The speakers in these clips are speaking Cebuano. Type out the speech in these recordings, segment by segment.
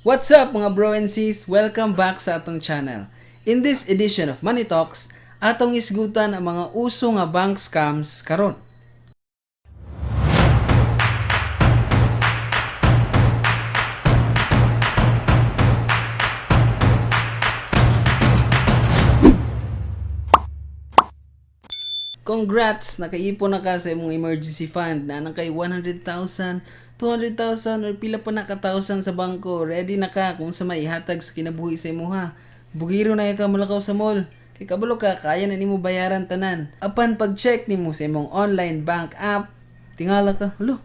What's up, mga bro and sis? Welcome back sa atong channel. In this edition of Money Talks, atong isgutan ang mga uso nga bank scams karon. Congrats! Nakaipon na ka sa imong emergency fund na nang kay 100,000, 200,000 or pila pa na ka thousand sa bangko. Ready na ka kung sa maihatag sa kinabuhi sa imuha. Bugiro na ka mulakaw sa mall. Kay kabalo ka, kaya na nimo bayaran tanan. Apan pag-check nimo sa imong online bank app, tingala ka, "Alo,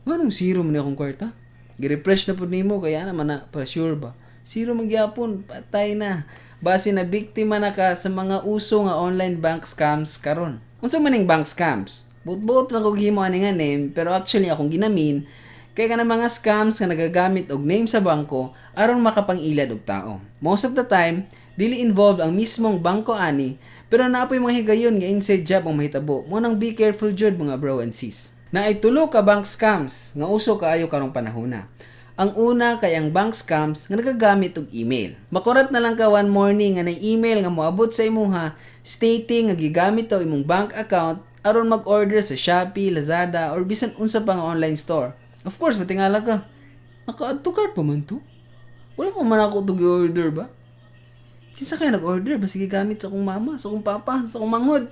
nganong zero man ni akong kwarta?" Gi-refresh na pud nimo kaya naman na pa sure ba. Zero man gyapon, patay na. Base na biktima na ka sa mga uso nga online bank scams karon. Unsa man ning bank scams? Buot-buot lang kog himo ani nga name, pero actually akong ginamin kay kana mga scams nga nagagamit og name sa bangko aron makapang-ilad og tao. Most of the time, dili involved ang mismong bangko ani, pero naa poy mga higayon nga inside job ang mahitabo. Mo nang be careful jud, mga bro and sis. Naay tulo ka bank scams nga uso kaayo karong panahona. Ang una kay ang bank scams nga nagagamit og email. Makurat na lang ka one morning nga nay email nga moabot sa imuha stating nga gigamit daw imong bank account aron mag-order sa Shopee, Lazada or bisan unsa pa nga online store. Of course, matingala ka. Naka-add to cart pa man to? Wala pa man ako to gi-order ba? Kinsa kaya nag-order? Basta gigamit sa akong mama, sa akong papa, sa akong manghod.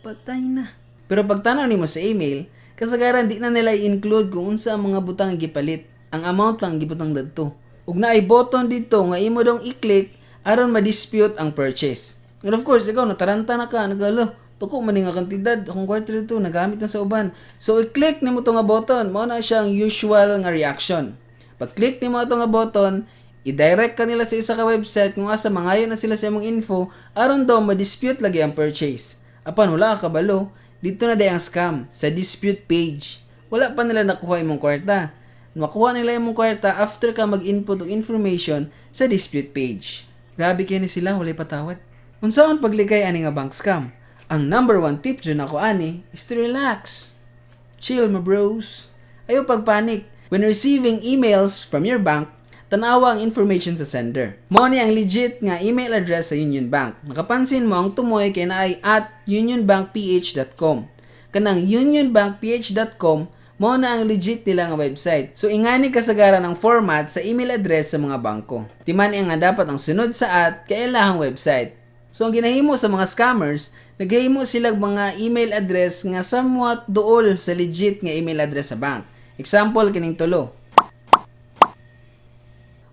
Patay na. Pero pagtanaw nimo sa email, kasagaran di na nila i-include kung unsa ang mga butang gipalit. Ang amount lang gibutang dadto. Ug naay button dito nga imo dong i-click aron ma-dispute ang purchase. And of course, ikaw nataranta na ka, nagalo, tuko man ni nga kantidad, akong kwarta dito, nagamit na sa uban. So i-click nimo to nga button, mao na siya ang usual nga reaction. Pag-click nimo ato nga button, i-direct ka nila sa isa ka website kung asa mangayo na sila sa imong info aron daw ma-dispute lagi ang purchase. Apan wala ka kabalo, dito na day ang scam sa dispute page. Wala pa nila nakuha imong kwarta. Makuha nila imong kwarta after ka mag-input og information sa dispute page. Grabe kini sila, walay patawad. Unsaon paglikay ani nga bank scam? Ang number one tip jud nako ani is to relax. Chill, my bros. Ayaw pagpanik. When receiving emails from your bank, tanawa ang information sa sender. Mao ni ang legit nga email address sa Union Bank. Nakapansin mo ang tumoy kay naay @unionbankph.com. Kanang unionbankph.com mao na ang legit nila nga website. So ingani kasagaran ang format sa email address sa mga bangko. Timani ang nga dapat ang sunod sa at kay ilahang website. So ang ginahimo sa mga scammers, naghimo sila mga email address nga somewhat duol sa legit nga email address sa bank. Example kining tulo.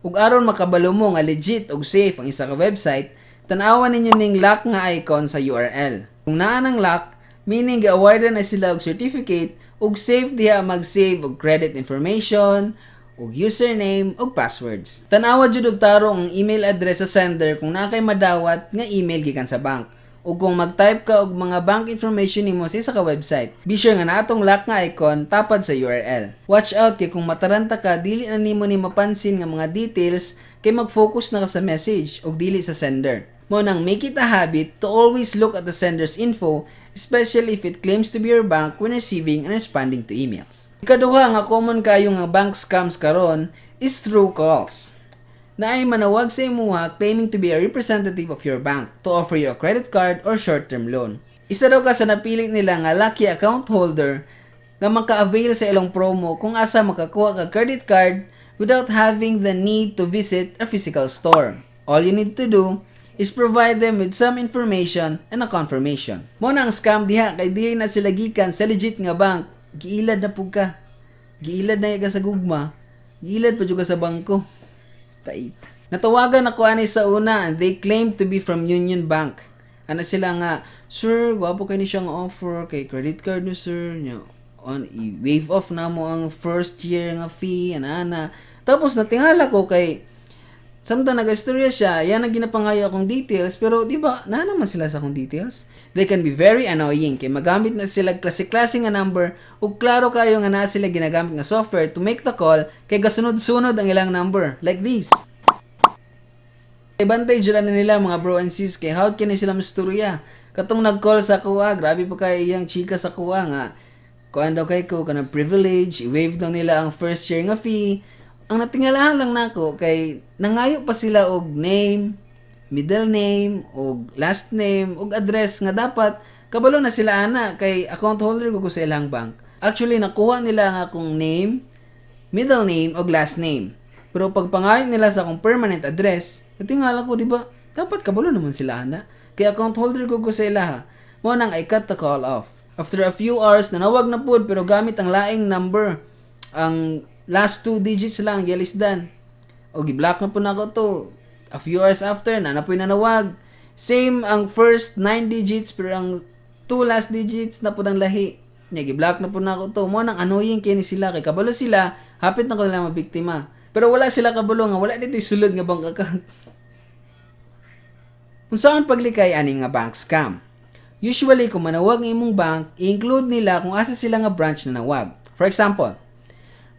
Ug aron makabalo mo nga legit ug safe ang isa ka website, tan-awan ninyo ning lock nga icon sa URL. Kung naa ng lock, meaning gi-awardan na sila og certificate ug safe diha mag-save og credit information, ug username ug passwords. Tan-awa jud og tarong ang email address sa sender kung naa kay madawat nga email gikan sa bank. Ug kung mag-type ka og mga bank information nimo sa isa ka website, be sure nga naa tong lock nga icon tapad sa URL. Watch out kay kung mataranta ka, dili na nimo ni mapansin nga mga details kay mag-focus na ka sa message ug dili sa sender. Mao nang make it a habit to always look at the sender's info, especially if it claims to be your bank, when receiving and responding to emails. Ikaduha nga common kayo nga bank scams karon is through calls. Naay manawag sa imuha claiming to be a representative of your bank to offer you a credit card or short-term loan. Isa daw ka sa napili nila nga lucky account holder nga maka-avail sa ilang promo kung asa makakuha ka credit card without having the need to visit a physical store. All you need to do is provide them with some information and a confirmation. Mo na ang scam diha kay dili na sila gikan sa legit nga bank. Giilad na pug ka. Giilad na ka sa gugma. Giilad pa jud ka sa bangko. Tait. Natawagan ako ani sa una and they claim to be from Union Bank. Ana sila nga, "Sir, gwapo kay ni siya nga offer kay credit card ni sir nya. On i-waive off na mo ang first year nga fee," ana ana. Tapos natingala ko kay samtang nag-istorya siya, yan ang ginapangayo akong details, pero di ba, na naman sila sa akong details. They can be very annoying kay magamit na sila klase-klase nga number ug klaro kayo nga naa sila ginagamit nga software to make the call kay gasunod-sunod ang ilang number like this. Kay bantay jud na nila, mga bro and sis, kay how can sila masturya. Katong nag-call sa kuha, grabe pa kay iyang chika sa kuha nga kuan daw kay ko kanang privilege, i-waive daw nila ang first year nga fee. Ang natingalahan lang nako kay nangayo pa sila og name, middle name, og last name, og address nga dapat kabalo na sila ana kay account holder ko sa ilang bank. Actually, nakuha nila ang akong name, middle name, og last name. Pero pagpangayo nila sa akong permanent address, natingala ko, di ba? Dapat kabalo naman sila ana. Kay account holder ko sa ilaha. Mao nang I cut the call off. After a few hours, nanawag na pud pero gamit ang laing number. Ang last two digits lang, gialisdan. O gi-block na pud nako to. A few hours after, naa na poy nanawag. Same ang first nine digits pero ang two last digits na pud ang lahi. Nya gi-block na pud nako to. Mao nang annoying kay ni sila kay kabalo sila, hapit na ko nila mabiktima. Pero wala sila kabalo nga wala dito sulod nga bank account. Unsaon paglikay ani nga bank scam? Usually, kung manawag ang imong bank, i-include nila kung asa sila nga branch na nawag. For example,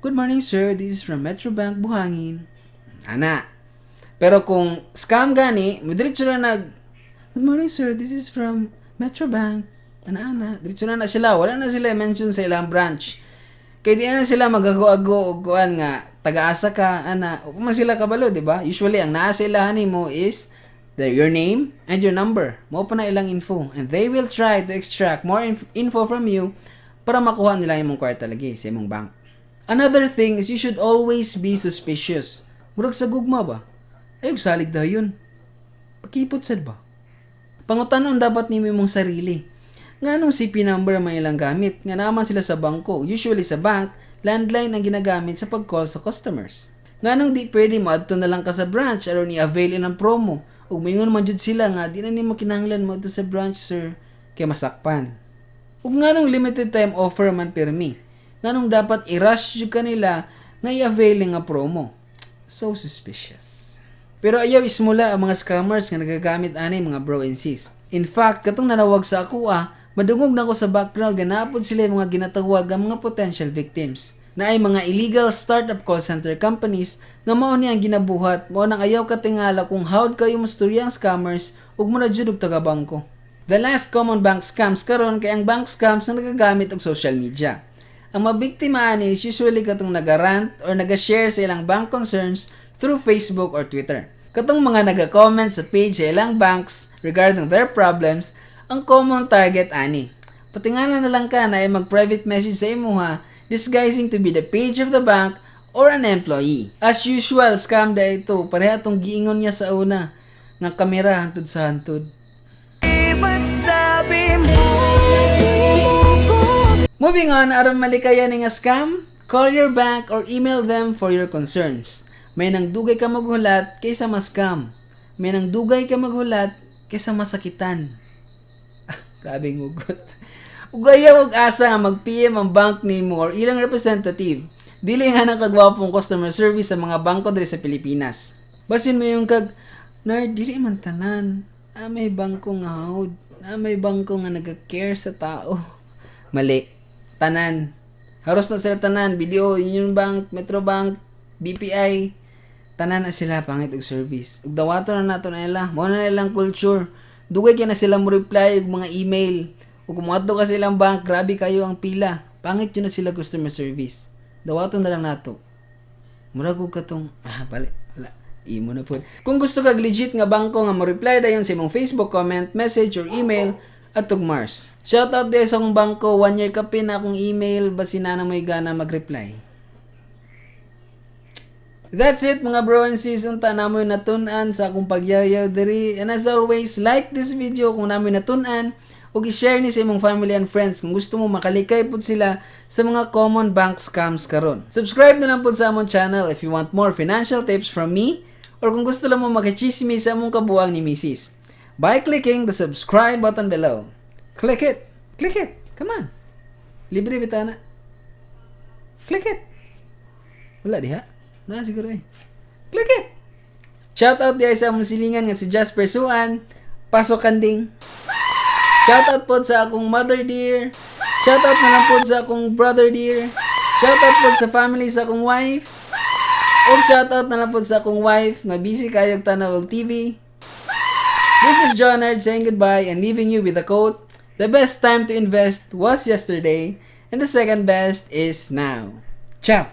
"Good morning, sir, this is from Metro Bank Buhangin." Ana. Pero kung scam gani, mudiretso na nag, "Good morning, sir, this is from Metro Bank." Ana ana, diretso na na sila, wala na sila mention sa ilang branch. Kay di na sila magago-ago og kuan nga taga-asa ka ana, wa man sila kabalo, di ba? Usually ang naa sa ilahan nimo is your name and your number. Mao pa na ilang info and they will try to extract more info from you para makuha nila imong kwarta lagi sa imong bank. Another thing is you should always be suspicious. Murag sa gugma ba? Ay, salig dayon. Pakipot sad ba? Pangutanon dapat nimo imong sarili. Nganong CP number man ilang gamit? Nga naman sila sa bangko. Usually sa bank, landline ang ginagamit sa pag-call sa customers. Nganong di pwede moadto na lang ka sa branch aron i-avail ng promo? Ug moingon man jud sila nga di na nimo kinahanglan moadto sa branch, sir, kay masakpan. Ug nganong limited time offer man pirmi? Nganong dapat i-rush jud kanila nga i-avail nga promo? So suspicious. Pero ayaw ismula ang mga scammers nga nagagamit ani, mga bro and sis. In fact, katong nanawag sa ako ah, madungog na ko sa background ganapod sila yung mga ginatawag ang mga potential victims na ay mga illegal startup call center companies nga mao ni ang ginabuhat. Mao nang ayaw katingala kung hawd kayo mostorya ang scammers ug mura jud og taga bangko. The last common bank scams karon kay ang bank scams na nagagamit og social media. Ang mabiktima ani is usually katong nagarant or naga-share sa ilang bank concerns through Facebook or Twitter. Katong mga naga-comment sa page sa ilang banks regarding their problems, ang common target ani. Patingala na lang ka na ay mag-private message sa imuha disguising to be the page of the bank or an employee. As usual, scam diay to. Pareha atong giingon niya sa una nga kamera hantod sa hantod. Ba't sabi mo? Moving on, aron malikayan ni nga scam, call your bank or email them for your concerns. May nang dugay ka maghulat kaysa ma-scam. May nang dugay ka maghulat kaysa masakitan. Ah, grabe hugot. Ug ayaw og asa nga mag-PM ang bank nimo or ilang representative. Dili nga nang kagwapong customer service sa mga bangko diri sa Pilipinas. Basin moingon kag, "Nard, dili man tanan. Ah, may bangko nga hawd. Ah, may bangko nga nag-care sa tao." Mali. Tanan. Haros na sila tanan. BDO, Union Bank, Metro Bank, BPI. Tanan na sila pangit og service. Ug dawaton na nato na nila. Mao na nilang culture. Dugay kay na sila mo reply og mga email. Ug kung moadto ka sa ilang bank, grabe kayo ang pila. Pangit jud na sila customer service. Dawaton na lang nato. Murag og katong ah bali wala. Imo na pud. Kung gusto kag legit nga bangko nga mo-reply dayon sa imong Facebook comment, message or email, adtog Mars. Shout out diay sa akong bangko, one year kapin na akong email basin naa na moy gana mag-reply. That's it, mga bro and sis, unta namoy natun-an sa akong pagyaw-yaw diri. And as always, like this video kung namoy natun-an ug i-share ni sa imong family and friends kung gusto mo makalikay pud sila sa mga common bank scams karon. Subscribe na lang pud sa among channel if you want more financial tips from me or kung gusto lang mo makichismis sa among kabuang ni Mrs. By clicking the subscribe button below. Click it. Click it. Come on. Libre bitaw na. Click it. Wala diha. Na siguro eh. Click it. Shout out diay sa among silingan nga si Jasper Suan. Pasok kanding. Shout out po sa akong mother dear. Shout out na lang po sa akong brother dear. Shout out po sa family sa akong wife. Og shout out na lang po sa akong wife nga busy kayo tanaw og TV. This is John Ard saying goodbye and leaving you with a quote. "The best time to invest was yesterday and the second best is now." Ciao!